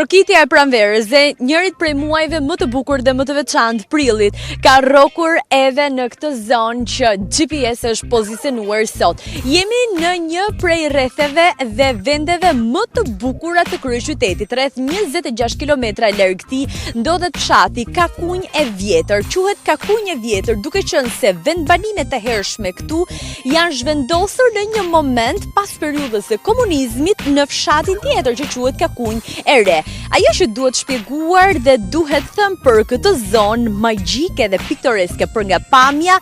Trokitja e pranverës dhe njërit prej muajve më të bukur dhe më të veçantë, prillit, ka rrokur edhe në këtë zonë që GPS është pozicionuar sot. Jemi në një prej rretheve dhe vendeve më të bukura të kryeqytetit, rreth 26 km larg tij ndodhet fshati Kakunjë e Vjetër. Quhet Kakunjë e Vjetër duke qenë se vendbanimet e hershme këtu janë zhvendosur në një moment pas periudhës së komunizmit në fshatin tjetër që quhet Kakunjë e Re. Ajo që duhet shpjeguar dhe duhet thënë për këtë zonë magjike dhe piktoreske për nga pamja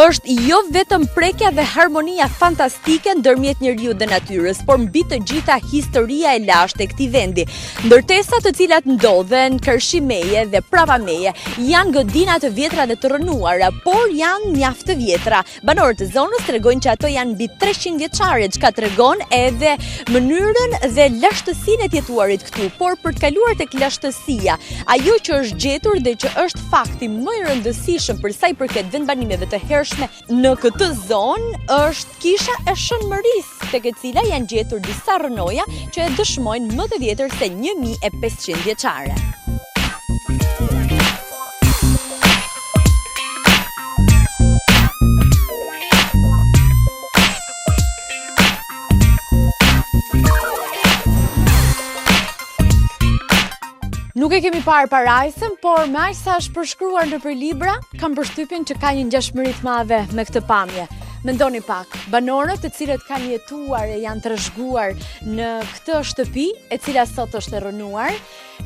është jo vetëm prekja dhe harmonia fantastike ndërmjet njeriut dhe natyrës, por mbi të gjitha historia e lashtë e këtij vendi. Ndërtesat të cilat ndodhen karshi meje dhe prapa meje janë godina të vjetra dhe të rrënuara, por janë mjaft të vjetra. Banorët e zonës tregojnë që ato janë mbi 300 vjeçare, çka tregon edhe mënyrën dhe lashtësinë e të jetuarit këtu. Por për të kaluar tek lashtësia, ajo që është gjetur dhe që është fakti më i rëndësishëm për sa i përket vendbanimeve të hershme në këtë zonë është kisha e Shën Mërisë, tek e cila janë gjetur disa rrënoja që e dëshmojnë më të vjetër se 1500 vjeçare. Nuk e kemi parë parajsën, por me aq sa është përshkruar nëpër libra, kam përshtypjen që ka një ngjashmëri të madhe me këtë pamje. Mendoni pak, banorët të cilët kanë jetuar e janë trashëguar në këtë shtëpi, e cila sot është e rrënuar,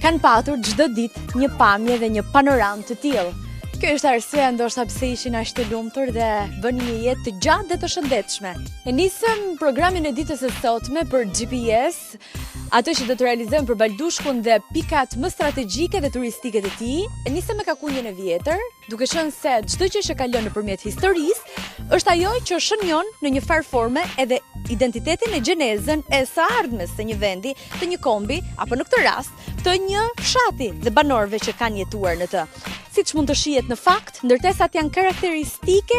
kanë patur çdo ditë një pamje dhe një panoramë të tillë. Kjo është arsyeja ndoshta pse ishin aq të lumtur dhe bënin një jetë të gjatë dhe të shëndetshme. E nisëm programin e ditës së sotme për GPS, atë që do të realizojmë për Baldushkun dhe pikat më strategjike dhe turistike të tij. E nisëm me Kakunjën e Vjetër, duke qenë se çdo gjë që kalon nëpërmjet historisë është ajo që shënjon në një farë forme edhe identitetin e gjenezën e së ardhmes së një vendi të një kombi apo në këtë rast të një fshati dhe banorëve që kanë jetuar në të. Siç mund të shihet në fakt, ndërtesat janë karakteristike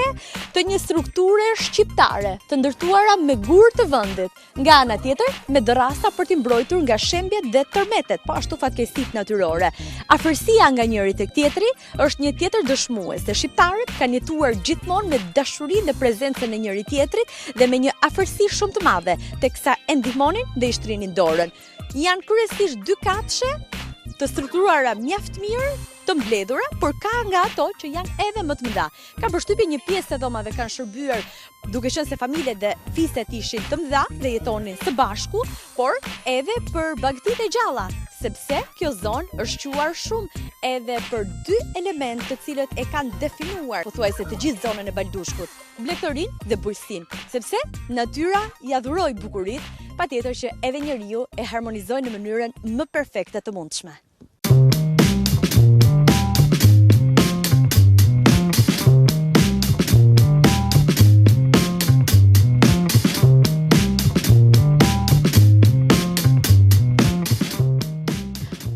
të një strukture shqiptare, të ndërtuara me gurë të vendit, nga ana tjetër me dërrasa për t'i mbrojtur nga shembjet dhe tërmetet, po ashtu fatkeqësitë natyrore. Afërsia nga njëri tek tjetri është një tjetër dëshmues se shqiptarët kanë jetuar gjithmonë me dashurinë dhe prezencën e njëri-tjetrit dhe me një afërsi shumë të madhe, teksa e ndihmonin dhe i shtrinin dorën. Janë kryesisht dykatëshe të strukturuara mjaft mirë, të mbledhura, por ka nga ato që janë edhe më të mëdha. Kam përshtypjen një pjesë e dhomave kanë shërbyer duke qenë se familjet dhe fiset ishin të mëdha dhe jetonin së bashku, por edhe për bagëtitë e gjalla, sepse kjo zonë është shquar shumë edhe për dy elementë të cilët e kanë definuar pothuajse të gjithë zonën e Baldushkut, blegtorinë dhe bujqësinë, sepse natyra ia dhuroi bukuritë, patjetër që edhe njeriu e harmonizoi në mënyrën më perfekte të mundshme.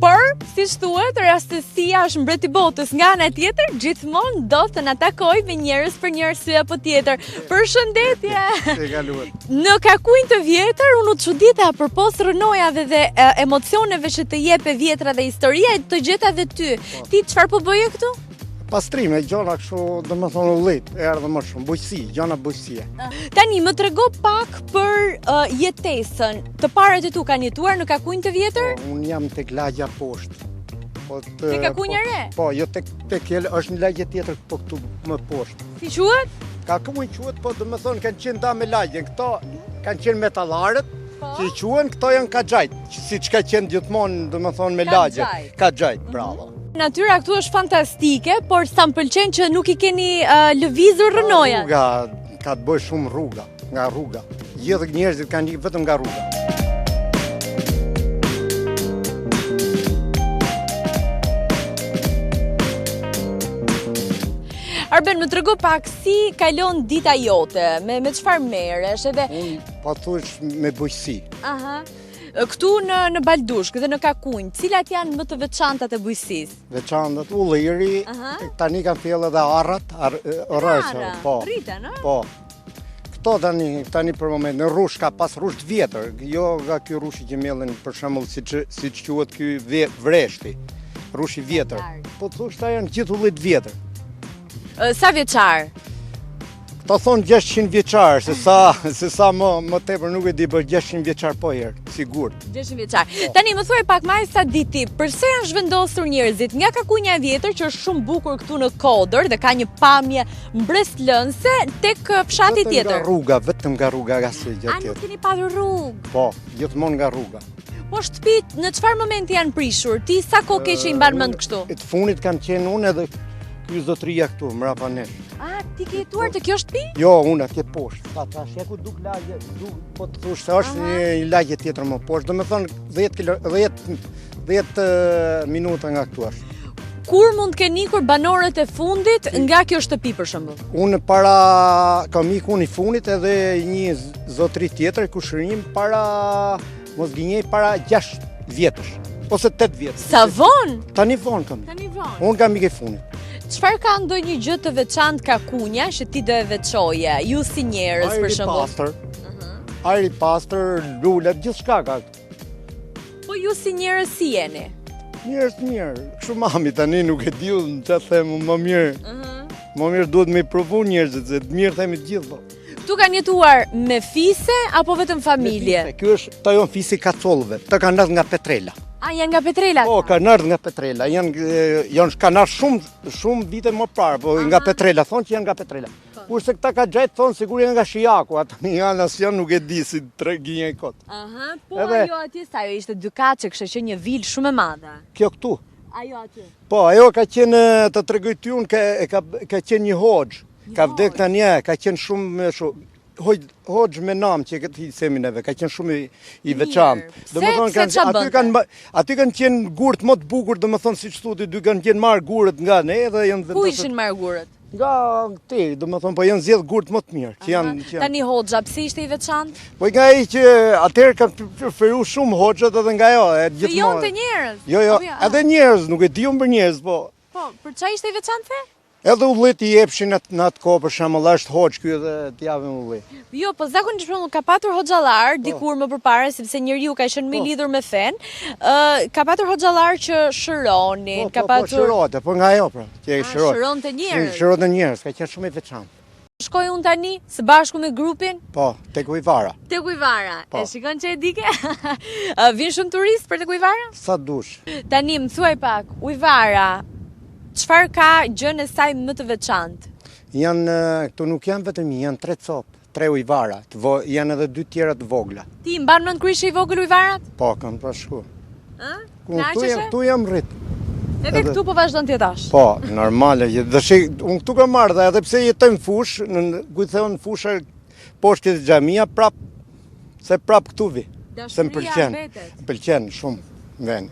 Por, siç thuhet, rastësia është mbret i botës. Nga ana tjetër, gjithmonë do të na takojë me njerëz për një arsye apo tjetër. Përshëndetje! E kaluar. Në Kakunjë të Vjetër, unë u çudita përpos rrënojave dhe e, emocioneve që të jep e vjetra dhe historia, të gjeta dhe ty. Po. Ti çfarë po bëje këtu? Pastrime, gjona kështu, domethënë ullit, e erdhe më shumë, bujqësi, gjona bujqësie. Tani, më trego pak për uh, jetesën. Të parët e tu kanë jetuar në Kakunjë të Vjetër? Po, unë jam tek lagja poshtë. Po, të, te Kakunja e po, Re? Po, jo tek, tek është një lagje tjetër, po këtu më poshtë. Si quhet? Kakunjë quhet, po domethënë kanë qenë da me lagjen, këto kanë qenë metallarët, po. që i quhen, këto janë kaxhajt, siç ka qenë gjithmonë, domethënë me lagje. Kaxhajt, mhm. bravo. Natyra këtu është fantastike, por sa më pëlqen që nuk i keni uh, lëvizur rrënojat. Rruga, ka të bëjë shumë rruga, nga rruga. Gjithë njerëzit kanë ikë vetëm nga rruga. Arben, më trego pak si kalon dita jote, me me çfarë merresh edhe Unë po thuash me bujqësi. Aha. Këtu në në Baldushk dhe në Kakunj, cilat janë më të veçantat e bujqësisë? Veçantat ulliri, tani kanë fillë edhe arrat, ar, arra, po. Rriten, ë? Po. Këto tani, tani për moment, në rrush ka pas rrush të vjetër, jo nga ky rrushi që mjellin për shembull siç siç quhet ky vreshti. Rrush i vjetër. Po thosh këta janë gjithë ulli të vjetër. Sa vjeçar? Këta thonë 600 vjeçar, se sa, se sa më, më tepër nuk e di, për po 600 vjeçar po herë, sigurt. 600 vjeçar. Po. Tani, më thuaj pak me sa di ti, përse janë zhvendosur njerëzit nga Kakunja e vjetër, që është shumë bukur këtu në kodër dhe ka një pamje mbresëlënëse tek fshati tjetër? Vetëm nga rruga, vetëm nga rruga, asnjë gjë tjetër. A nuk keni patur rrugë? Po, gjithmonë nga rruga. Po shtëpitë, në çfarë momenti janë prishur? Ti sa kohë ke që i mban mend kështu? E të fundit kam qenë unë edhe ky zotëria këtu, mrapa nesh. A, ti ke jetuar te kjo shtëpi? Jo, unë atje poshtë. Ta tash ja ku duk lagje, duk, po të thush se është një, një lagje tjetër më poshtë. Domethënë 10 kilo, 10 10 minuta nga këtu është. Kur mund të kenë ikur banorët e fundit nga kjo shtëpi për shembull? Unë para kam ikur unë i fundit edhe një zotëri tjetër kushëri im para mos gënjej para 6 vjetësh ose 8 vjet. Sa vonë? Tani vonë kam. Tani vonë. Unë kam ikë i fundit. Çfarë ka ndonjë gjë të veçantë Kakunja që ti do e veçoje? Ju si njerëz për shembull. Ajri i pastër. Mhm. Ajri i pastër, lulet, gjithçka ka. Po ju si njerëz si jeni? Njerëz të mirë. Kështu mami tani nuk e di unë çfarë them më mirë. Mhm. Më mirë duhet me i provu njerëzit, se të mirë themi të gjithë. Po. Këtu kanë jetuar me fise apo vetëm familje? Me fise, ky është këta janë fisi Kacollëve. Këta kanë ardhur nga Petrela. A janë nga Petrela? Po, kanë ardhur nga Petrela. Janë janë kanë ardhur shumë shumë vite më parë, po nga Petrela, thonë që janë nga Petrela. Po. Kurse këta Kaxhajt thonë sikur janë nga Shijaku, ata janë as janë nuk e di si të gënjej kot. Aha, po Edhe, ajo atje sa ajo ishte dykatëshe, kishte qenë një vilë shumë e madhe. Kjo këtu. Ajo aty. Po, ajo ka qenë të tregoj ty unë ka ka ka qenë një hoxhë. Ka vdek tani, ka qenë shumë shumë hoxhë me nam që këtë i themi neve, ka qenë shumë i, i veçantë. Domethënë kanë aty kanë aty kanë qenë gurët më të bukur, domethënë siç thotë, dy kanë qenë marrë gurët nga ne dhe janë vendosur. Ku ishin marrë gurët? Nga te, domethënë po janë zgjedh gurët më të mirë, që janë që janë. Tani hoxha, pse ishte i veçantë? Po nga ai që atëherë kanë preferu shumë hoxhët edhe nga ajo, e gjithmonë. Fejonte njerëz. Jo, jo, edhe njerëz, nuk e di unë për njerëz, po. Po, për çfarë ishte i veçantë the? Edhe ullit i jepshin atë në atë kohë për shembull është hoxhë ky edhe t'i japim ulli. Jo, po zakonisht për shembull ka patur hoxhallar po. dikur më përpara sepse njeriu ka qenë më i po. lidhur me fenë. Ë ka patur hoxhallar që shëronin, po, ka po, po patur Po shëronte, po nga ajo pra, që e shëron. Shëronte njerëz. Shëronte njerëz, ka qenë shumë i veçantë. Shkoj unë tani së bashku me grupin? Po, tek Ujvara. Tek Ujvara. Po. E shikon që e dike? Vijnë shumë turistë për tek Ujvara? Sa dush. Tani më thuaj pak, Ujvara, çfarë ka gjënë e saj më të veçantë? Janë këtu nuk janë vetëm një, janë tre copë, tre ujvara, të vo, janë edhe dy tjera të vogla. Ti mban mend kur ishe i vogël ujvarat? Po, kam pas shku. Ë? Këtu jam, këtu jam rrit. Edhe këtu po vazhdon të jetosh? Po, normale, që dhe shi, unë këtu kam ardhë, edhe pse jetoj në fushë, në, ku i thonë fushë, poshtë te xhamia, prap, se prap këtu vi. Se më pëlqen, më pëlqen shumë veni.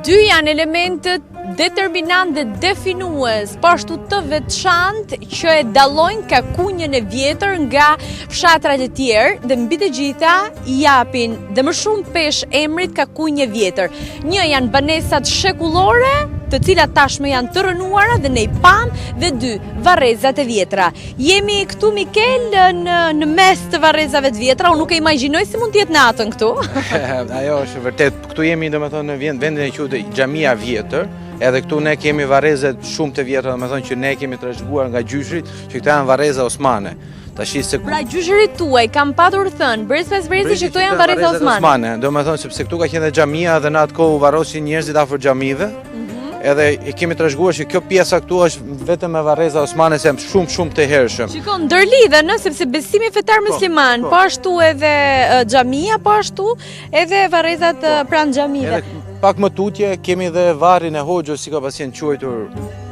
Dy janë elementët determinant dhe definues, po ashtu të veçantë që e dallojnë Kakunjën e vjetër nga fshatrat e tjerë dhe mbi të gjitha i japin dhe më shumë peshë emrit Kakunjë e vjetër. Një janë banesat shekullore, të cilat tashmë janë të rrënuara dhe ne i pamë dhe dy, varrezat e vjetra. Jemi këtu Mikel në në mes të varrezave të vjetra, unë nuk e imagjinoj si mund të jetë natën këtu. Ajo është vërtet, këtu jemi domethënë në vend vendin e quajtur Xhamia e Vjetër, edhe këtu ne kemi varreze shumë të vjetra, domethënë që ne kemi trashëguar nga gjyshërit, që këto janë varreza osmane. Tashi se Pra gjyshërit tuaj kanë patur thënë brez pas brezi që këto janë varreza osmane. Osmane, domethënë sepse këtu ka qenë dhe xhamia dhe në atë kohë u varrosin njerëzit afër xhamive. Edhe e kemi trashëguar që kjo pjesa këtu është vetëm me varreza osmane se janë shumë shumë të hershëm. Shiko, ndërlidhen, ë, sepse besimi fetar po, musliman, po, po ashtu edhe xhamia, po ashtu edhe varrezat po, pranë xhamive. Edhe pak më tutje kemi dhe varrin e hoxhës, si ka pas qenë quajtur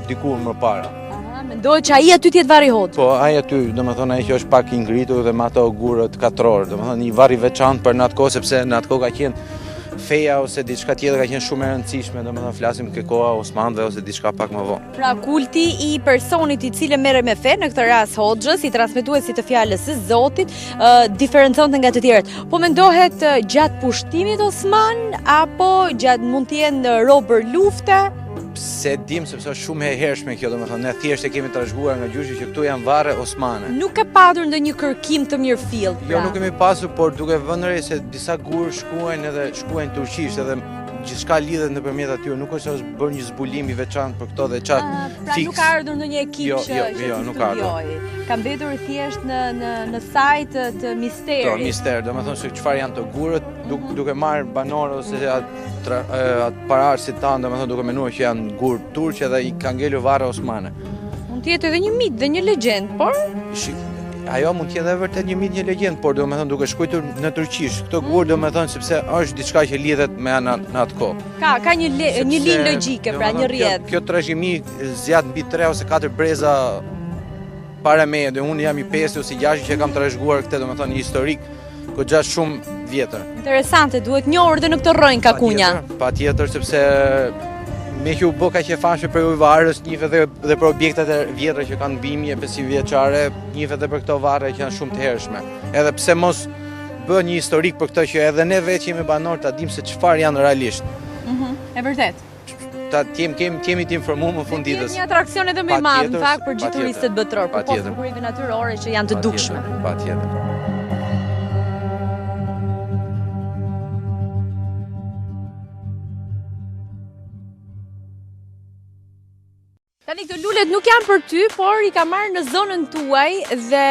dikur më para. Aha, mendohet që ai aty të jetë varri i hoxhës. Po, ai aty, domethënë ai që është pak i ngritur dhe me ato gurët katror, domethënë një varr i veçantë për në atë kohë sepse në atë kohë ka qenë. feja ose diçka tjetër ka qenë shumë e rëndësishme, domethënë flasim ke koha osmanëve ose diçka pak më vonë. Pra kulti i personit i cili merret me fe, në këtë rast hoxhës, i transmetuesit të fjalës së Zotit, diferenconte nga të tjerët. Po mendohet gjatë pushtimit osman apo gjatë mund të jenë robër lufte? S'e dim sepse është shumë e hershme kjo, domethënë ne thjesht e kemi trashëguar nga gjyshi që këtu janë varre osmane. Nuk ka patur ndonjë kërkim të mirëfilltë. Jo, pra. nuk kemi pasur, por duke vënë re se disa gurë shkruajnë edhe shkruajnë turqisht edhe gjithçka lidhet nëpërmjet atyre, nuk është se është bërë një zbulim i veçantë për këto dhe çat ah, pra fiks. Pra nuk ka ardhur ndonjë ekip jo, që jo, që jo, nuk ka ardhur. Ka mbetur thjesht në në në sajë të, të misterit. Po, mister, domethënë se çfarë janë të gurët, duke, mhm. duke marrë banorë ose atë atë paraardhësit tanë, domethënë duke menduar që janë gurë turq edhe i ka ngelur varre osmane. Mund të jetë edhe një mit dhe një legjendë, por Shi, ajo mund të jetë edhe vërtet një mit, një legjendë, por domethënë duke shkruar në turqisht, këto gurë mm. domethënë sepse është diçka që lidhet me në, në atë kohë. Ka ka një le, një linjë logjike, pra një rrjedhë. Kjo, kjo trashëgimi zgjat mbi 3 ose 4 breza para meje, dhe unë jam i pesti ose i gjashti që e kam trashëguar këtë, domethënë një historik goxha shumë vjetër. Interesante, duhet njohur dhe në këtë rrënjë Kakunja. Patjetër, sepse meqë u bë kaq e famshme për ujëvarës, njihet edhe dhe për objektet e vjetra që kanë mbi 1500 vjeçare, njihet edhe për këto varre që janë shumë të hershme. Edhe pse mos bë një historik për këtë që edhe ne vetë jemi banorë ta dimë se çfarë janë realisht. Mhm, e vërtetë. Ta të jem, të jemi të informuar në fund ditës. Një atraksion edhe më i madh në fakt për gjithë turistët botërorë, përpos bukurive natyrore që janë të dukshme. Patjetër. Tani këto lulet nuk janë për ty, por i kam marrë në zonën tuaj dhe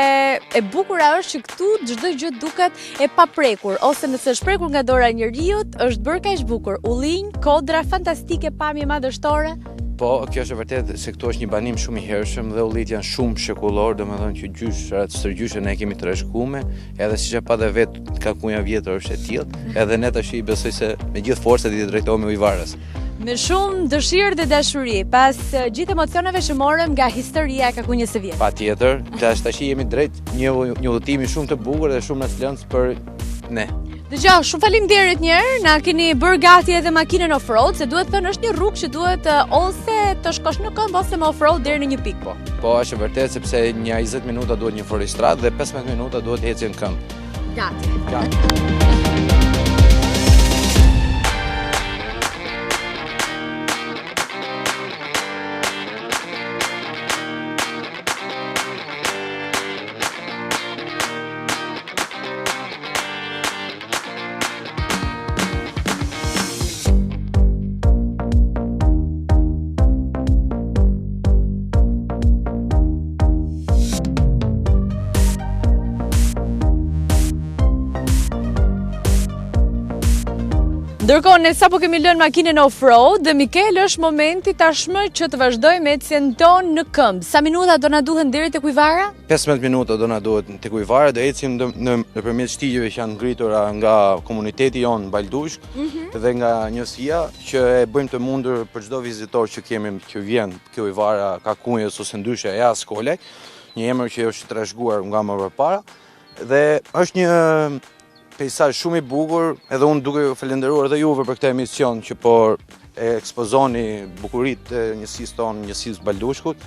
e bukura është që këtu çdo gjë duket e paprekur ose nëse është prekur nga dora e njeriut, është bërë kaq bukur. Ullinj, kodra fantastike, pamje madhështore. Po, kjo është e vërtetë se këtu është një banim shumë i hershëm dhe ullinjtë janë shumë shekullorë, domethënë që gjyshërat, stërgjyshët ne kemi trashëguar, edhe siç e patë vetë Kakunja vjetër është e tillë, edhe ne tash i besoj se me gjithë forcë do t'i drejtohemi ujëvarës. Me shumë dëshirë dhe dashuri, pas eh, gjithë emocioneve që morëm nga historia e Kakunjës së vjetër. Patjetër, tash tash jemi drejt një një udhëtimi shumë të bukur dhe shumë mbresëlënës për ne. Dëgjo, shumë faleminderit një herë, na keni bërë gati edhe makinën off-road, se duhet thënë është një rrugë që duhet eh, ose të shkosh në këmbë ose me off-road deri në një pikë. Po, po është e vërtetë sepse një 20 minuta duhet një fuoristradë dhe 15 minuta duhet ecje në këmbë. Gati. Gati. Ndërkohë ne sapo kemi lënë makinën off-road dhe Mikel është momenti tashmë që të vazhdojmë ecjen tonë në këmbë. Sa minuta do na duhen deri tek Ujëvara? 15 minuta do na duhet tek Ujëvara, do ecim në në nëpërmjet shtigjeve që janë ngritura nga komuniteti jonë në Baldushk mm -hmm. dhe nga njësia që e bëjmë të mundur për çdo vizitor që kemi që vjen Ke ujëvara Kakunjës ose ndryshe e Askolajt, një emër që është trashëguar nga më përpara dhe është një peisazh shumë i bukur, edhe unë duke ju falënderuar edhe juve për këtë emision që po e ekspozoni bukuritë e njësisë tonë, njësisë Baldushkut,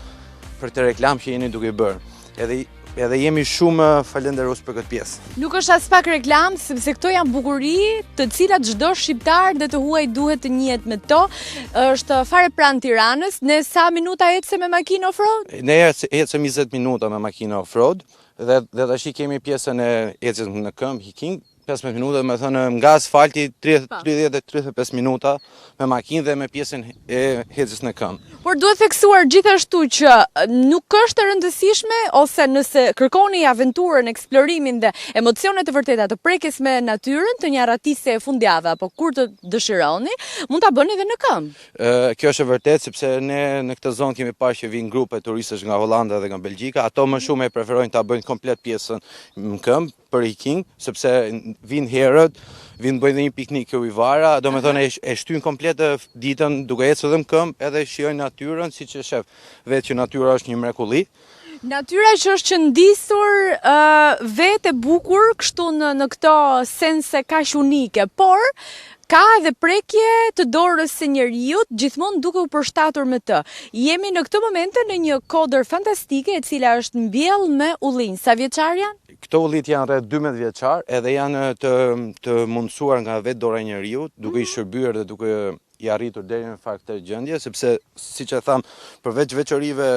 për këtë reklamë që jeni duke i bërë. Edhe edhe jemi shumë falënderues për këtë pjesë. Nuk është aspak reklamë, sepse këto janë bukuri të cilat çdo shqiptar dhe të huaj duhet të njihet me to. Është fare pranë Tiranës. Ne sa minuta ecëm me makinë off-road? Ne ecëm 20 minuta me makinë off-road dhe dhe tash kemi pjesën e ecjes në këmbë, hiking, 15 minuta, domethënë nga asfalti 30 30 dhe 35 minuta me makinë dhe me pjesën e ecjes në këmbë. Por duhet theksuar gjithashtu që nuk është e rëndësishme ose nëse kërkoni aventurën, eksplorimin dhe emocionet e vërteta të prekjes me natyrën, të një arratisje fundjave apo kur të dëshironi, mund ta bëni edhe në këmbë. Kjo është e vërtetë sepse ne në këtë zonë kemi parë që vijnë grupe turistësh nga Holanda dhe nga Belgjika, ato më shumë e preferojnë ta bëjnë komplet pjesën në këmbë për hiking, sepse vijnë herët, vijnë bëjnë dhe një piknik ke ujëvara, domethënë e, e shtyjnë komplet ditën duke ecur edhe në këmbë, edhe shijojnë natyrën, siç e shef vetë që natyra është një mrekulli. Natyra që është qëndisur uh, vetë e bukur kështu në në këto sense kaq unike, por. Ka edhe prekje të dorës së njeriut, gjithmonë duke u përshtatur me të. Jemi në këto momente në një kodër fantastike e cila është mbjellë me ullinj. Sa vjeçar janë? Këto ullinjtë janë rreth 12 vjeçar edhe janë të të mundësuar nga vetë dora e njeriut, duke i mhm. shërbyer dhe duke i arritur deri në fakt këtë gjendje, sepse siç e thamë, përveç veçorive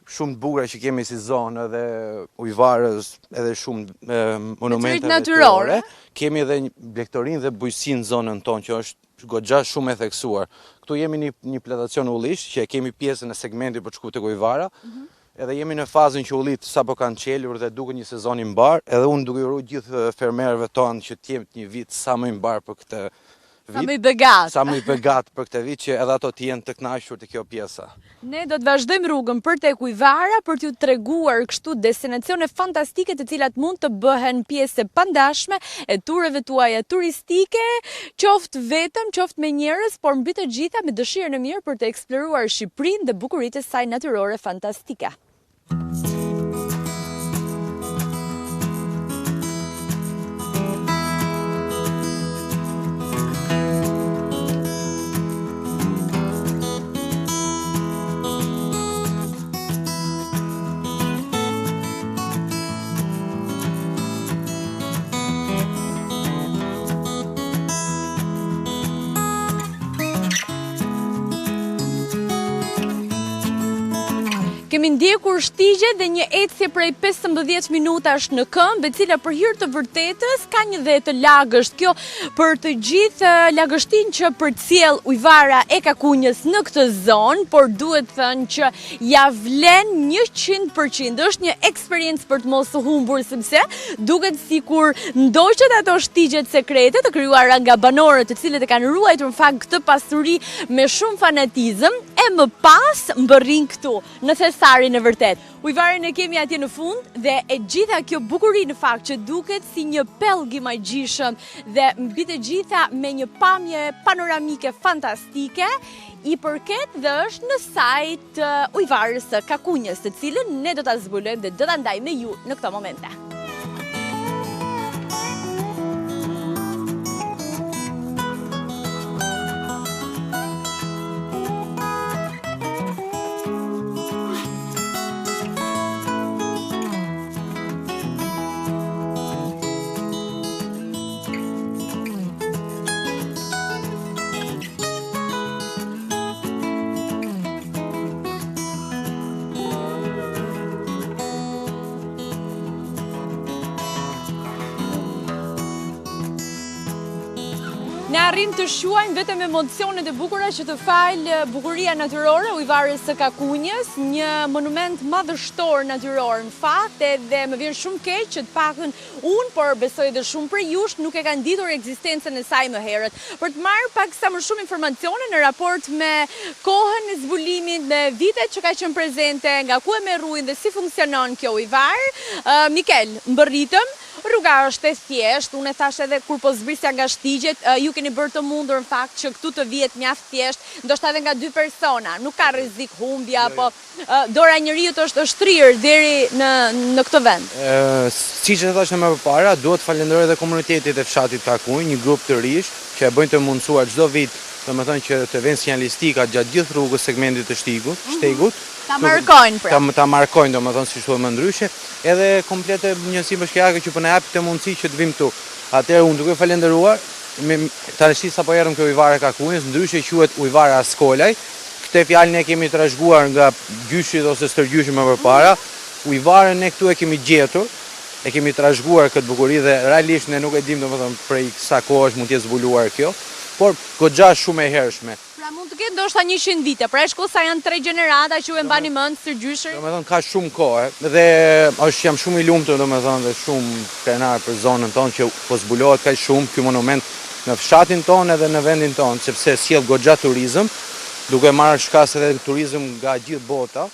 shumë të bukura që kemi si zonë edhe ujvarës, edhe shumë monumente natyrore, kemi edhe blegtorinë dhe bujqësinë në zonën tonë që është goxha shumë e theksuar. Këtu jemi një një plantacion ullish që e kemi pjesën e segmentit për të shkuar tek ujvara. Mm -hmm. Edhe jemi në fazën që ullit sapo kanë çelur dhe duket një sezon i mbarë, edhe unë duke uruar gjithë fermerëve tonë që të jetë një vit sa më i mbarë për këtë Sa më i begatë. Sa më i begatë për këtë vit që edhe ato të jenë të kënaqur te kjo pjesa. Ne do të vazhdojmë rrugën për tek Ujvara për t'ju treguar kështu destinacione fantastike të cilat mund të bëhen pjesë e pandashme e tureve tuaja turistike, qoftë vetëm, qoftë me njerëz, por mbi të gjitha me dëshirën e mirë për të eksploruar Shqipërinë dhe bukuritë e saj natyrore fantastike. Kemi ndjekur shtigjet dhe një ecje prej 15 minutash në këmbë, e cila për hir të vërtetës ka një dhe të lagësht. Kjo për të gjithë lagështinë që përcjell ujvara e Kakunjës në këtë zonë, por duhet thënë që ia vlen 100%. Është një eksperiencë për të mos u humbur sepse duket sikur ndoqët ato shtigjet sekrete të krijuara nga banorët të cilët e kanë ruajtur në fakt këtë pasuri me shumë fanatizëm e më pas mbërrin këtu, në thesarin e vërtetë. Ujvarën e kemi atje në fund dhe e gjitha kjo bukuri në fakt që duket si një pellg i magjishëm dhe mbi të gjitha me një pamje panoramike fantastike, i përket dhe është në sajë të ujvarës së Kakunjës, të cilën ne do ta zbulojmë dhe do ta ndajmë me ju në këto momente. Ne arrijmë të shquajmë vetëm emocionet e bukura që të fal bukuria natyrore Ujvarës së Kakunjës, një monument madhështor natyror në fakt edhe më vjen shumë keq që të paktën Unë, por besoj edhe shumë prej jush, nuk e kanë ditur ekzistencën e saj më herët. Për të marrë pak sa më shumë informacione në raport me kohën e zbulimit, me vitet që ka qenë prezente, nga ku e merr ujin dhe si funksionon kjo ujëvarë, Mikel, mbërritëm, rruga është e thjeshtë, unë e thashë edhe kur po zbrisja nga shtigjet, ju keni bërë të mundur në fakt që këtu të vihet mjaft thjesht, ndoshta edhe nga dy persona, nuk ka rrezik humbje apo Dora e njeriut është shtrirë deri në në këtë vend. Siç e thashë më përpara, duhet të falënderoj edhe komunitetit e fshatit Kakunjë, një grup të rinjsh që e bëjnë të mundësuar çdo vit, domethënë që të venë sinjalistika gjatë gjithë rrugës segmentit të shtigut, mhm. shtegut. Ta markojnë pra. Ta, ta markojnë, domethënë siç thuhet më ndryshe, edhe komplet njësinë bashkiake që po na jap këtë mundësi që të vijmë këtu. Atëherë unë duke falënderuar, me tani sapo erdhëm ke ujëvara e Kakunjës, ndryshe quhet ujëvara Askolaj, Këtë fjalë ne kemi trashëguar nga gjyshit ose stërgjyshit më përpara. Ujëvarën ne këtu e kemi gjetur, e kemi trashëguar këtë bukuri dhe realisht ne nuk e dimë domethënë prej sa kohësh mund të jetë zbuluar kjo, por goxha shumë e hershme. Pra mund të ketë ndoshta 100 vite, pra e shko sa janë tre gjenerata që ju e mbani mend stërgjyshërit. Domethënë ka shumë kohë dhe është jam shumë i lumtur domethënë dhe shumë krenar për zonën tonë që po zbulohet kaq shumë ky monument në fshatin tonë edhe në vendin tonë, sepse sjell goxha turizëm, duke marrë shkas edhe turizëm nga gjithë bota.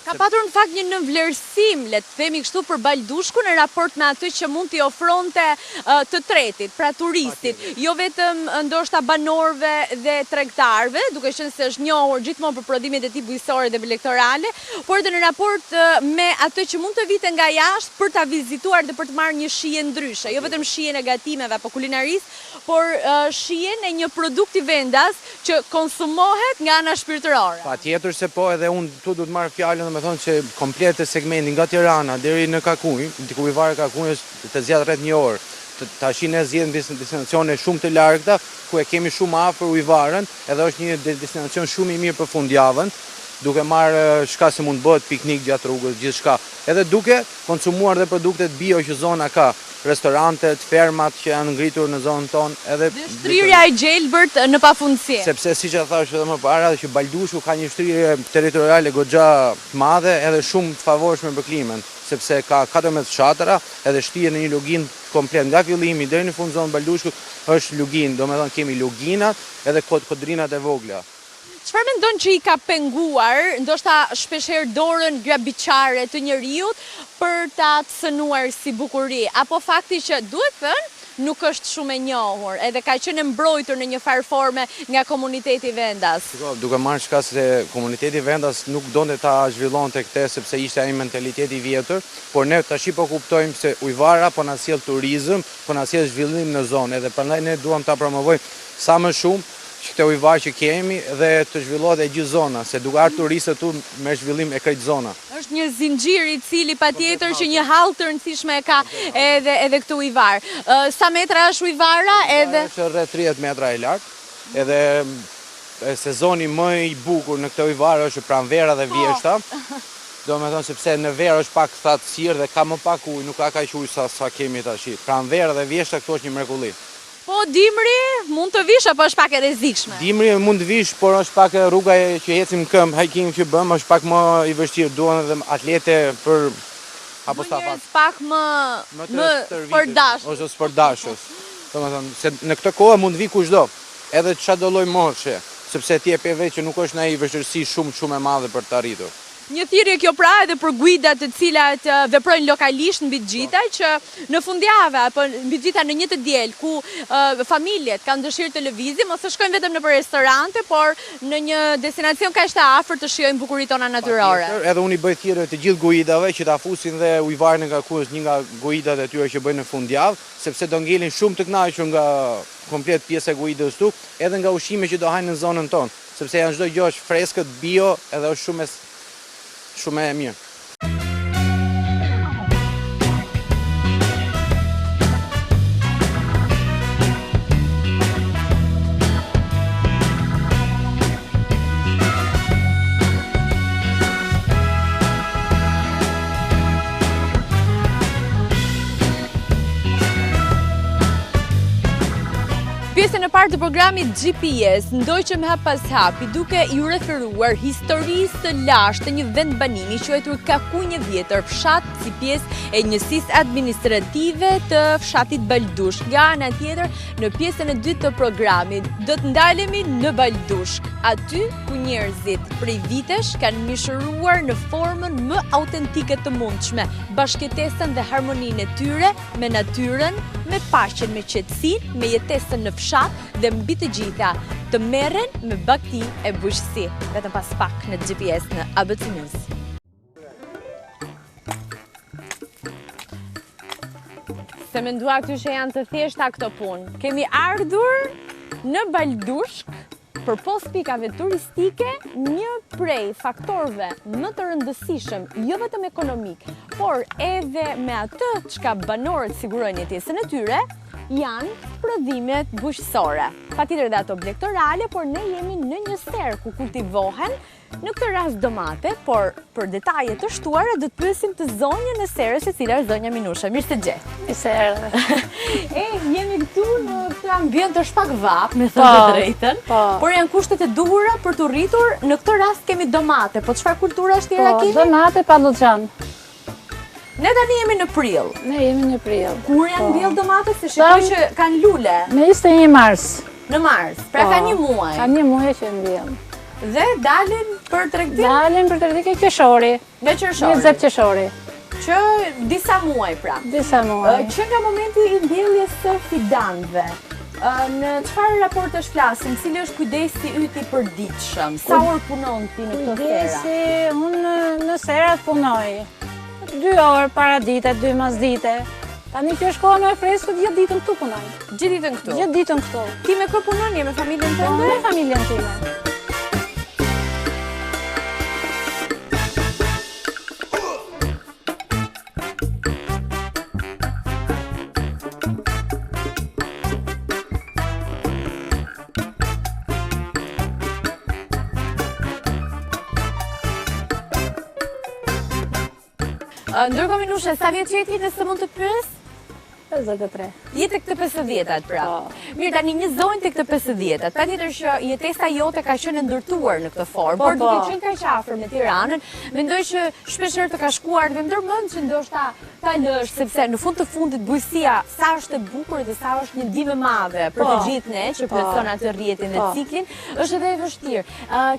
Ka patur në fakt një nënvlerësim, le të themi kështu, për Baldushkun në raport me atë që mund t'i ofronte të tretit, pra turistit, jo vetëm ndoshta banorëve dhe tregtarëve, duke qenë se është njohur gjithmonë për prodhimet e tij bujqësore dhe blegtorale, por edhe në raport me atë që mund të vinte nga jashtë për ta vizituar dhe për të marrë një shije ndryshe, jo vetëm shijen e gatimeve apo kulinarisë, por shijen e një produkti vendas që konsumohet nga ana shpirtërore. Patjetër se po, edhe unë këtu du të marr fjalën domethënë që komplet segmenti nga Tirana deri në Kakunjë, tek ujëvara e Kakunjës të zgjat rreth një orë. Tashi ne zgjedhim destinacione shumë të largëta, ku e kemi shumë afër ujëvarën, edhe është një destinacion shumë i mirë për fundjavën, duke marrë shkas se mund të bëhet piknik gjatë rrugës, gjithçka. Edhe duke konsumuar dhe produktet bio që zona ka. Restorantet, fermat që janë ngritur në zonën tonë edhe Dhe shtrirja e gjelbërt në pafundësi. Sepse siç e thashë edhe më para që Baldushu ka një shtrirje territoriale goxha të madhe edhe shumë të favorshme për klimën, sepse ka 14 fshatra edhe shtihet në një luginë komplet nga fillimi deri në fund zonë Baldushkut është luginë, domethënë kemi luginat edhe kodrinat e vogla. Çfarë mendon që i ka penguar, ndoshta shpeshherë dorën grabitqare të njeriut për ta cënuar si bukuri, apo fakti që, duhet thënë, nuk është shumë e njohur, edhe ka qenë e mbrojtur në një farë forme nga komuniteti vendas? Shiko, duke marrë shkas se komuniteti vendas nuk donte ta zhvillonte këtë sepse ishte ai mentaliteti i vjetër, por ne tashi po kuptojmë se ujëvara po na sjell turizëm, po na sjell zhvillim në zonë edhe prandaj ne duam ta promovojmë sa më shumë që këtë ujëvarë që kemi dhe të zhvillohet e gjithë zona, se duke ardhur turistët këtu merr zhvillim e krejt zona. Është një zinxhir i cili patjetër që një hallkë të rëndësishme e ka edhe edhe këtë ujëvarë. Sa metra është ujëvara edhe? Ujëvara është rreth 30 metra e lartë, edhe sezoni më i bukur në këtë ujëvarë është pranvera dhe vjeshta. Domethënë sepse në verë është pak thatësirë dhe ka më pak ujë, nuk ka kaq ujë sa sa kemi tashi. Pranvera dhe vjeshta këtu është një mrekulli. Po dimri mund të vish apo është pak e rrezikshme? Dimri mund të vish, por është pak rruga që ecim në këmbë, hiking që bëmë është pak më i vështirë, duhen edhe atlete për apo stafat. Njerëz pak më më sportdashës. Ose sportdashës. Domethënë se në këtë kohë mund të vijë kushdo, edhe çfarëdo lloj moshe, sepse ti e pe vetë që nuk është ndonjë vështirësi shumë shumë e madhe për të arritur. Një thirrje kjo pra edhe për guidat të cilat veprojnë lokalisht mbi të gjitha që në fundjavë apo mbi të gjitha në një të diel ku familjet kanë dëshirë të lëvizin, mos të shkojnë vetëm nëpër restorante, por në një destinacion kaq të afërt të shijojnë bukuritë tona natyrore. Patjetër, edhe unë i bëj thirrje të gjithë guidave që ta fusin dhe ujëvarën e Kakunjës një nga guidat e tyre që bëjnë në fundjavë, sepse do ngelin shumë të kënaqur nga komplet pjesa e guidës këtu, edhe nga ushqimet që do hajnë në zonën tonë. Sepse janë çdo gjë është freskët, bio edhe është shumë shumë e mirë. Pjesën e parë të programit GPS ndoqëm hap pas hapi duke iu referuar historisë së lashtë të një vendbanimi quajtur Kakunjë e Vjetër, fshat si pjesë e njësisë administrative të fshatit Baldushk. Nga ana tjetër, në pjesën e dytë të programit do të ndalemi në Baldushk, aty ku njerëzit prej vitesh kanë mishëruar në formën më autentike të mundshme bashkëjetesën dhe harmoninë e tyre me natyrën, me paqen, me qetësinë, me jetesën në fshat dhe mbi të gjitha të merren me bagëti e bujqësi. Vetëm pas pak në GPS në ABC News. Se menduat ju që janë të thjeshta këto punë. Kemi ardhur në Baldushk Përpos pikave turistike, një prej faktorëve më të rëndësishëm, jo vetëm ekonomik, por edhe me atë çka banorët sigurojnë jetesën e tyre, janë prodhimet bujqësore. Patjetër dhe ato blegtorale, por ne jemi në një serë ku kultivohen Në këtë rast domate, por për detaje të shtuara do të pyesim të zonjën e serës, e cila është zonja Minusha. Mirë se gjej. Mirë se erdhe. E, jemi këtu në këtë ambient është pak vapë, me thënë të po, drejtën. Po. Por janë kushtet e duhura për t'u rritur. Në këtë rast kemi domate, po çfarë kulturash tjera po, kemi? Po, domate, patëllxhan. Ne tani jemi në prill. Ne jemi në prill. Kur janë po. mbjellë domatet se shikoj që kanë lule? Në 21 mars. Në mars, pra ka një muaj. Ka një muaj që mbjellë. Dhe dalin? për tregtim? Dalim për tregtim ke qershori. Nga qershori. 20 qershori. Që disa muaj pra. Disa muaj. Që nga momenti i mbjelljes së fidanëve, në çfarë raportesh flasim, cili është kujdesi yt i përditshëm? Sa orë punon ti në këto sera? Kujdesi, unë në serat punoj. Dy orë paradite, dy masdite. Tani që është koha më e freskët, gjithë ditën këtu punoj. Gjithë ditën këtu? Gjithë ditën këtu. Ti me kë punon, je me familjen tënde? Po, me familjen time. Ndërkohë Minushe, sa vjeç je ti nëse mund të pyes? 53. Je tek të 50-tat pra. Po. Mirë, tani një zonjë tek të 50-tat. Patjetër që jetesa jote ka qenë e ndërtuar në këtë formë, po, por duke po. qenë kaq afër me Tiranën, mendoj që shpeshherë të ka shkuar dhe ndër mend që ndoshta ta lësh, sepse në fund të fundit bujqësia sa është e bukur dhe sa është një ndihmë e madhe për të po. gjithë ne që plotëson atë rrjetin dhe ciklin, është edhe e vështirë.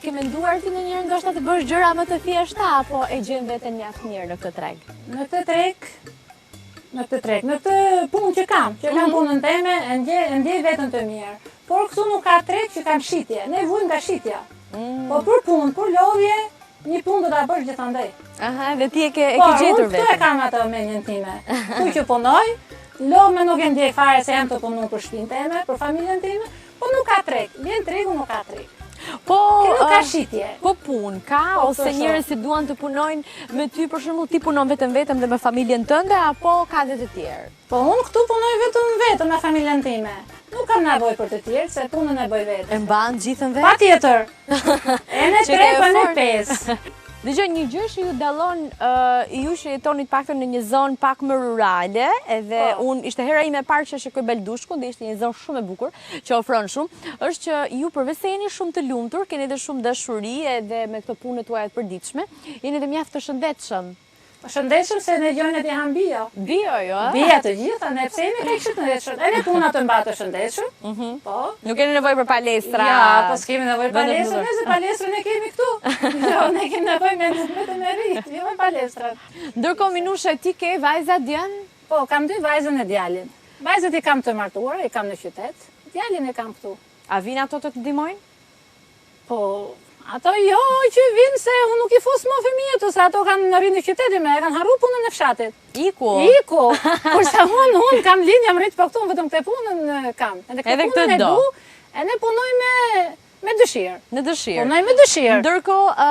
Ke menduar ti ndonjëherë ndoshta të bësh gjëra më të thjeshta apo e gjen veten mjaft mirë në këtë treg? Në këtë treg, në këtë treg, në këtë punë që kam, që kam mhm. punën teme, e ndjej, e ndjej veten të mirë. Por këtu nuk ka treg që kam shitje, ne vujmë nga shitja. Mm. Po për punë, për lodhje, një punë do ta bësh gjithandej. Aha, dhe ti e ke, e ke po, gjetur veten. Po, unë këtë e kam atë mendjen time. Ku që punoj, lodhme nuk e ndjej fare se jam tu punu për shpinë teme, për familjen time, Po nuk ka treg, vjen tregu nuk ka treg. Po, nuk ka shitje. Po punë, ka, po, ose njerëz që duan të punojnë me ty, për shembull, ti punon vetëm vetëm dhe me familjen tënde, apo ka dhe të tjerë? Po, unë këtu punoj vetëm vetëm me familjen time. Nuk kam nevojë për të tjerë, se punën e bëj vetë. E mban gjithën vetë? Patjetër. E në tre, po në pesë. Dëgjo, një gjë që ju dallon ju që jetoni të paktën në një zonë pak më rurale, edhe po. unë ishte hera ime e parë që shikoj Baldushkun dhe ishte një zonë shumë e bukur, që ofron shumë, është që ju përveç se jeni shumë të lumtur, keni edhe shumë dashuri edhe me këto punët tuaja të përditshme, jeni edhe mjaft të shëndetshëm. Po shëndetshëm se ne gjërat i hamë bio. Bio, jo, a? Bio të gjitha, ne pse jemi kaq shëndetshëm? Edhe puna të mban të shëndetshëm. Mhm. Po. Nuk keni nevojë për palestra. Ja, po s'kemi nevojë për palestra, ne se palestrën e kemi këtu. Jo, ne kemi nevojë me vetëm me rrit, jo me palestrën. Ndërkohë Minushe ti ke vajza djem? Po, kam dy vajzën e djalin. Vajzat i kam të martuara, i kam në qytet. Djalin e kam këtu. A vijnë ato të të ndihmojnë? Po, ato jo që vinë se unë nuk i fus më fëmijët, se ato kanë në rrinë në qytetin, me e kanë harru punën e fshatit. Iku. Iku. Kurse unë, unë kam lind, jam rritë po këtu, vetëm këtë punën kam. Edhe këtë punën e du, edhe punoj me, me dëshirë. Në dëshirë. Punoj me dëshirë. Ndërkohë,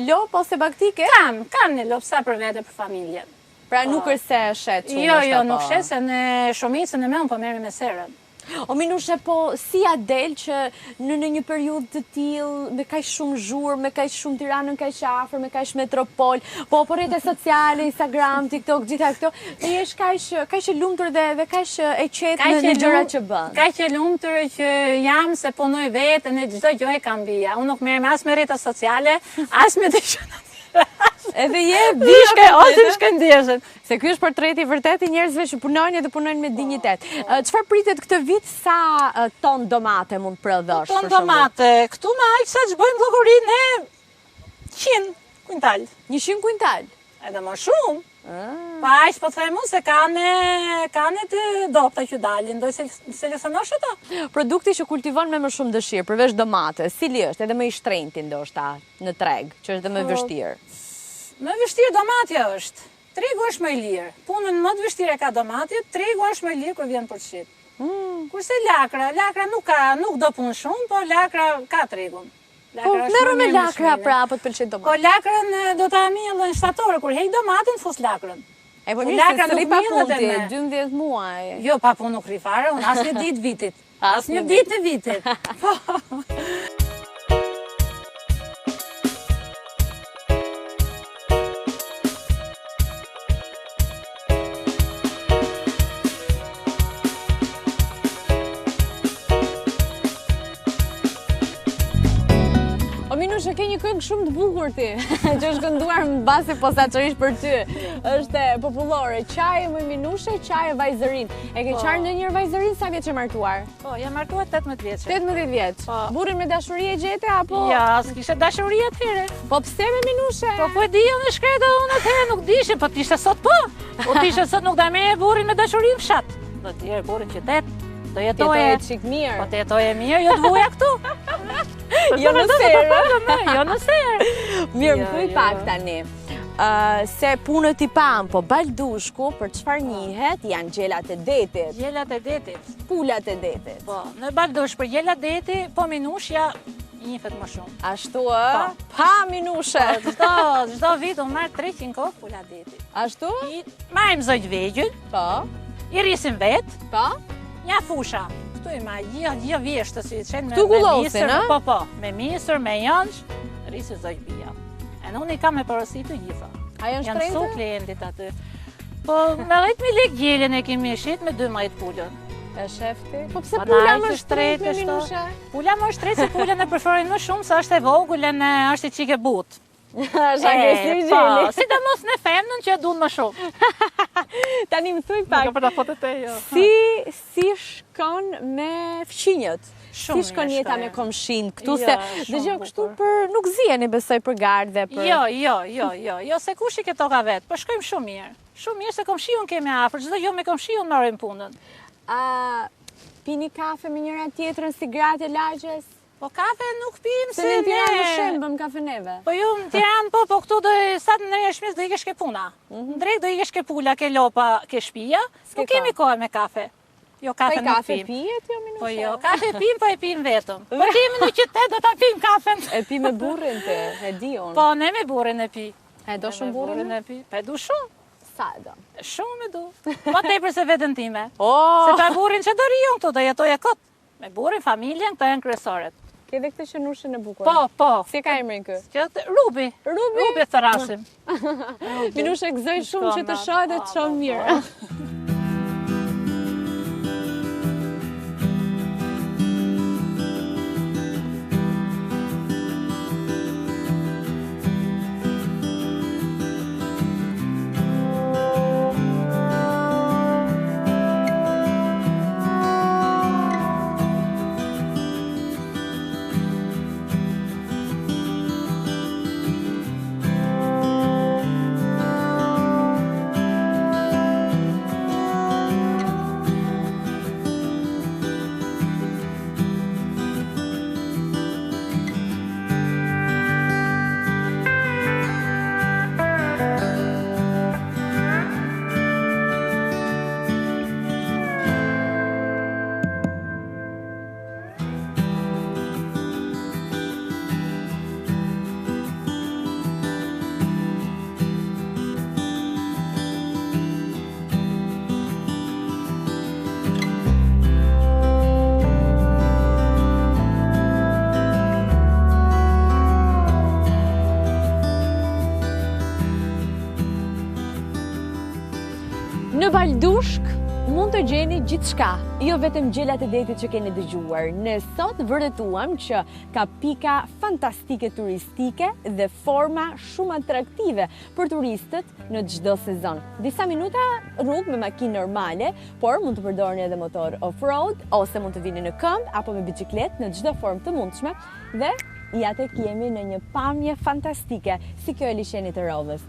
lopë ose bagëti ke? Kam, kam një lopë sa për vete për familjen. Pra nuk po. është se shet shumë. Jo, jo, nuk shes se në shumicën e me unë po merrem me serën. O Minushe, po si ia del që në në një periudhë të tillë me kaq shumë zhurmë, me kaq shumë Tiranën kaq afër, me kaq metropol, po po rrjete sociale, Instagram, TikTok, gjitha këto, të jesh kaq kaq e lumtur dhe dhe kaq e qetë në, në gjërat që bën. Kaq e lumtur që jam se punoj vetë në çdo gjë e kam bio. Unë nuk merrem as me rrjete sociale, as me të gjëra. Edhe je bishke, ose shkën ndjesën. Se ky është portreti i vërtetë i njerëzve që punojnë dhe punojnë me dinjitet. Çfarë pritet këtë vit sa ton domate mund të prodhosh? Ton domate, këtu me aq sa ç'bëjmë llogari ne 100 kuintal. 100 kuintal? Edhe më shumë. Ah. Pa aq po them unë se kanë kanë të dobta që dalin, do se seleksionosh ato. Produkti që kultivon me më shumë dëshirë përveç domates, cili është edhe më i shtrenjti ndoshta në treg, që është dhe më i po, vështirë? Më vështirë domatja është. Tregu është më i lirë. Punën më të vështirë e ka domatja, tregu është më i lirë kur vjen për shit. Mm. Kurse lakra, lakra nuk ka, nuk do punë shumë, po lakra ka tregun. Po, merru me lakra pra, apo të pëlqen domate? Po lakrën do ta mbjell në shtator, kur heq domaten, fus lakrën. E po mirë, se s'rri pa punë ti, 12 muaj. Jo, pa punë nuk rri fare, unë asnjë ditë vitit. Asnjë ditë të vitit. Po. O Minushe, ke një këngë shumë të bukur ti, që është kënduar mbase posaçërisht për ty. Është popullore, qaje moj Minushe, qaje vajzërinë. E ke po. qarë ndonjëherë vajzërinë sa vjeç je martuar? Po, jam martuar 18 vjeç. 18 vjeç. Po. Burrin me dashuri e gjete apo? Jo, s'kishte dashuri atëherë. Po pse me Minushe? Po ku e di unë e shkreta unë atëherë nuk dishe, po t'ishte sot po. Po t'ishte sot nuk do merrja burrin me dashuri në fshat. Do të merrja burrin në qytet. Do jetoje çik mirë. Po të jetoje mirë, jo të vuja këtu. Jo në serë. Jo në serë. Mirë, më thuj jo. pak tani. Se punët i pamë, po Baldushku, për çfarë njihet, janë gjelat e detit. Gjelat e detit. Pulat e detit. Po, në Baldushk për gjelat deti, po Minushja njihet më shumë. Ashtu ë? Po. Pa Minushe. Po, çdo, çdo vit unë marr 300 kokë pula deti. Ashtu? I marrim zogj vegjël. Po. I rrisim vetë. Po. Nja fusha. Këtu i ma gjithë, gjithë vjeshtës i qenë me, me misër, po, po, me misër, me jonxhë, rrisim zogj bija. E në unë i kam me porosi të gjitha. A janë shtrenjtë? Janë su klientit aty. Po, me 10.000 lek gjelin e kemi shit me 12 pulën. E sheh ti? Po pse po, pula më shtrenjtë me Minushe? Pula më shtrenjtë se pulën e preferojnë më shumë se është e vogël e është çikë e butë. Është agresiv po, gjeli. Po, sidomos në femnën që e duan më shumë. Tani më thuj pak. Nuk për ta fotë te jo. Si si shkon me fqinjët? Si shkon jeta me komshinjtë këtu jo, se dëgjoj kështu për nuk ziheni besoj për gardhe për Jo, jo, jo, jo, jo se kush i ke toka vet, po shkojmë shumë mirë. Shumë mirë se komshiun kemi afër, çdo gjë me komshiun marrim punën. A pini kafe me njëra tjetrën si gratë e lagjes? Po kafe nuk pim se ne... Se në Tiranë shembëm kafeneve. Po ju në Tiranë po, po këtu do e sa të ngrihemi do ikesh ke puna. Mhm. Në drekë do ikesh ke pula, ke lopa, ke shpia. Nuk kemi kohë me kafe. Jo kafe po nuk pim. Po kafe pijet jo Minushe? Po jo, kafe pim, po e pim vetëm. Po kemi në qytet do ta pim kafen. E pi me burrin ti, e di unë. Po ne me burrin e pi. E do shumë burrin? E pi, po e du shumë. Sa e do? Shumë e du. Ma tepër se veten time. Oh! Se pa burrin që do rri unë këtu, do jetoj e kot. Me burrin, familjen, këto janë kryesoret. Ke dhe këtë qenushin e bukur. Po, po. Si e ka emrin ky? Rubi. Rubi? Rubi e thërrasim. Minushe gëzoj shumë që të shoh dhe të shoh mirë. Në Baldushk mund të gjeni gjithçka, jo vetëm gjelat e detit që keni dëgjuar. Ne sot vërtetuam që ka pika fantastike turistike dhe forma shumë atraktive për turistët në çdo sezon. Disa minuta rrugë me makinë normale, por mund të përdorni edhe motor off-road ose mund të vini në këmbë apo me biçikletë në çdo formë të mundshme dhe ja tek jemi në një pamje fantastike si kjo e liqenit të Rovës.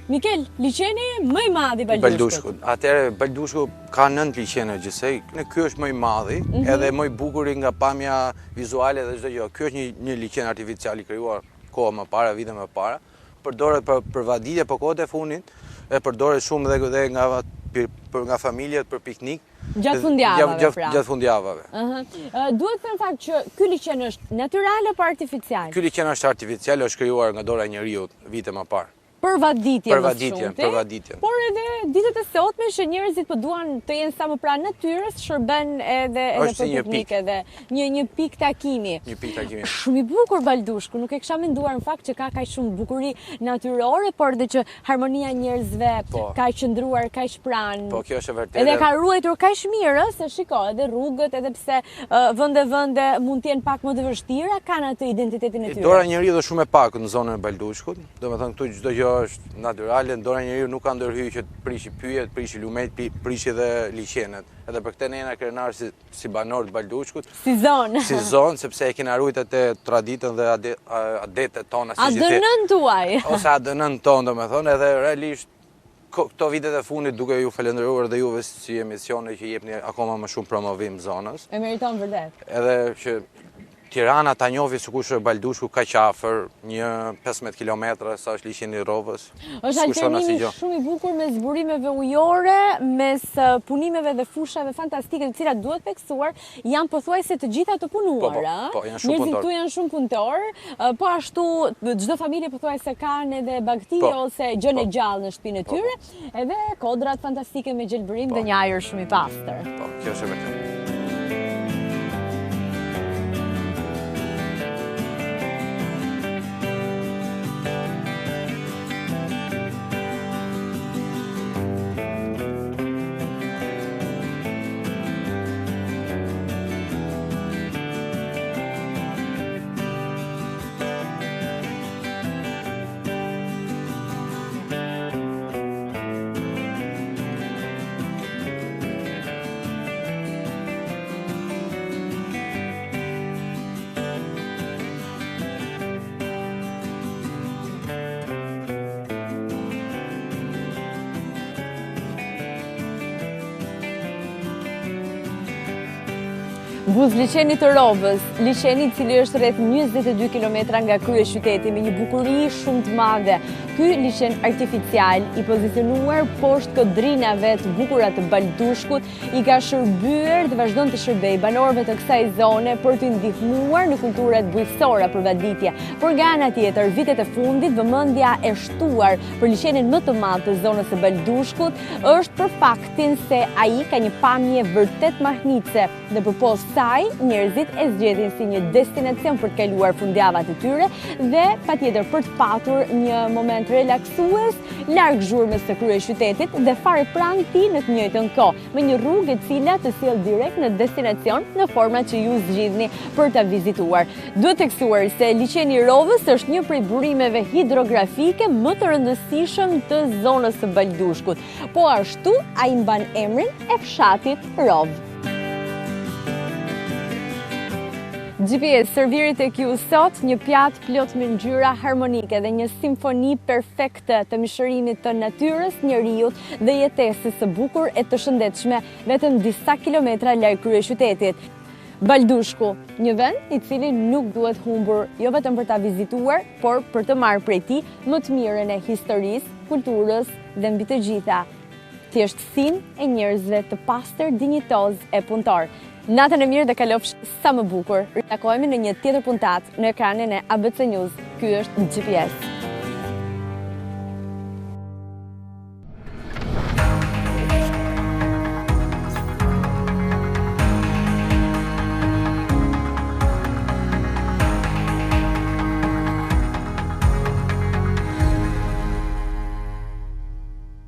Mikel, liqeni më i madh i Baldushkut. Baldushkut. Atëherë Baldushku ka 9 liqene gjithsej. Në ky është më i madhi, mm -hmm. edhe më i bukuri nga pamja vizuale dhe çdo gjë. Ky është një një liqen artificial i krijuar kohë më para, vite më para. Përdoret për për vaditje, po kohët e fundit e përdoret shumë dhe dhe nga për nga familjet për piknik. Gjatë fundjavave, gjatë, pra. Gjatë fundjavave. Ëh. Uh Duhet thënë fakt që ky liqen është natyral apo artificial? Ky liqen është artificial, është krijuar nga dora e njeriut vite më parë. Për vaditje më së shumti. Për vaditje. Por edhe ditët e sotme që njerëzit po duan të jenë sa më pranë natyrës, shërben edhe edhe për piknik edhe një një pikë takimi. Një pikë takimi. Shumë i bukur Baldushku, nuk e kisha menduar në fakt që ka kaq shumë bukuri natyrore, por edhe që harmonia e njerëzve po. ka qëndruar kaq pranë. Po kjo është e vërtetë. Edhe ka ruajtur kaq mirë, ë, se shiko, edhe rrugët, edhe pse vende vende mund të jenë pak më të vështira, kanë atë identitetin e tyre. Dora e njeriut është shumë e pakët në zonën e Baldushkut. Domethënë këtu çdo gjë është natyrale, dora e njeriut nuk ka ndërhyrë që të prishi pyjet, të prishi lumenjtë, të prishi dhe liqenet. Edhe për këtë ne jena krenarë si, si banorë të Baldushkut. Si zonë. Si zonë, sepse e kena ruajt atë traditën dhe adetet tona. Si ADN-në tuaj. Ose ADN-në tonë, domethënë, edhe realisht këto vitet e fundit duke ju falënderuar dhe juve si emisione që jepni akoma më shumë promovim zonës. E meriton vërtet. Edhe që Tirana ta njohi se kush është Baldushku kaq afër, një 15 kilometra sa është liqeni i Rovës. Është alternimi shumë i bukur mes burimeve ujore, mes punimeve dhe fushave fantastike, të cilat duhet theksuar, janë pothuajse të gjitha të punuara. Po, po, po, janë shumë punëtorë. Njerëzit këtu janë shumë punëtorë, po ashtu çdo familje pothuajse kanë edhe bagëti po, ose gjënë e po. gjallë në shtëpinë e po, tyre. Edhe kodrat fantastike me gjelbërim dhe një ajër shumë i pastër. Po, kjo është e vërtetë. Buzë liqenit të Rovës, liqeni i cili është rreth 22 kilometra nga kryeqyteti me një bukuri shumë të madhe. Ky liqen artificial i pozicionuar poshtë kodrinave të bukura të Baldushkut i ka shërbyer dhe vazhdon të shërbejë banorëve të kësaj zone për t'i ndihmuar në kulturat bujqësore për vaditje. Por nga ana tjetër, vitet e fundit vëmendja e shtuar për liqenin më të madh të zonës së Baldushkut është për faktin se ai ka një pamje vërtet mahnitëse Dhe përpos saj, njerëzit e zgjedhin si një destinacion për të kaluar fundjavat e tyre dhe patjetër për të patur një moment relaksues larg zhurmës së kryeqytetit dhe fare pranë tij në të njëjtën kohë, me një rrugë e cila të sjell direkt në destinacion në format që ju zgjidhni për ta vizituar. Duhet theksuar se liqeni i Rovës është një prej burimeve hidrografike më të rëndësishëm të zonës së Baldushkut. Po ashtu, ai mban emrin e fshatit Rovë. GPS serviri tek ju sot një pjatë plot me ngjyra harmonike dhe një simfoni perfekte të mishërimit të natyrës, njeriut dhe jetesës së bukur e të shëndetshme vetëm disa kilometra larg kryeqytetit. Baldushku, një vend i cili nuk duhet humbur jo vetëm për ta vizituar, por për të marrë prej tij më të mirën e historisë, kulturës dhe mbi të gjitha thjeshtësinë e njerëzve të pastër, dinjitozë e punëtorë. Natën e mirë dhe kalofsh sa më bukur. Ritakohemi në një tjetër puntatë në ekranin e ABC News. Ky është GPS.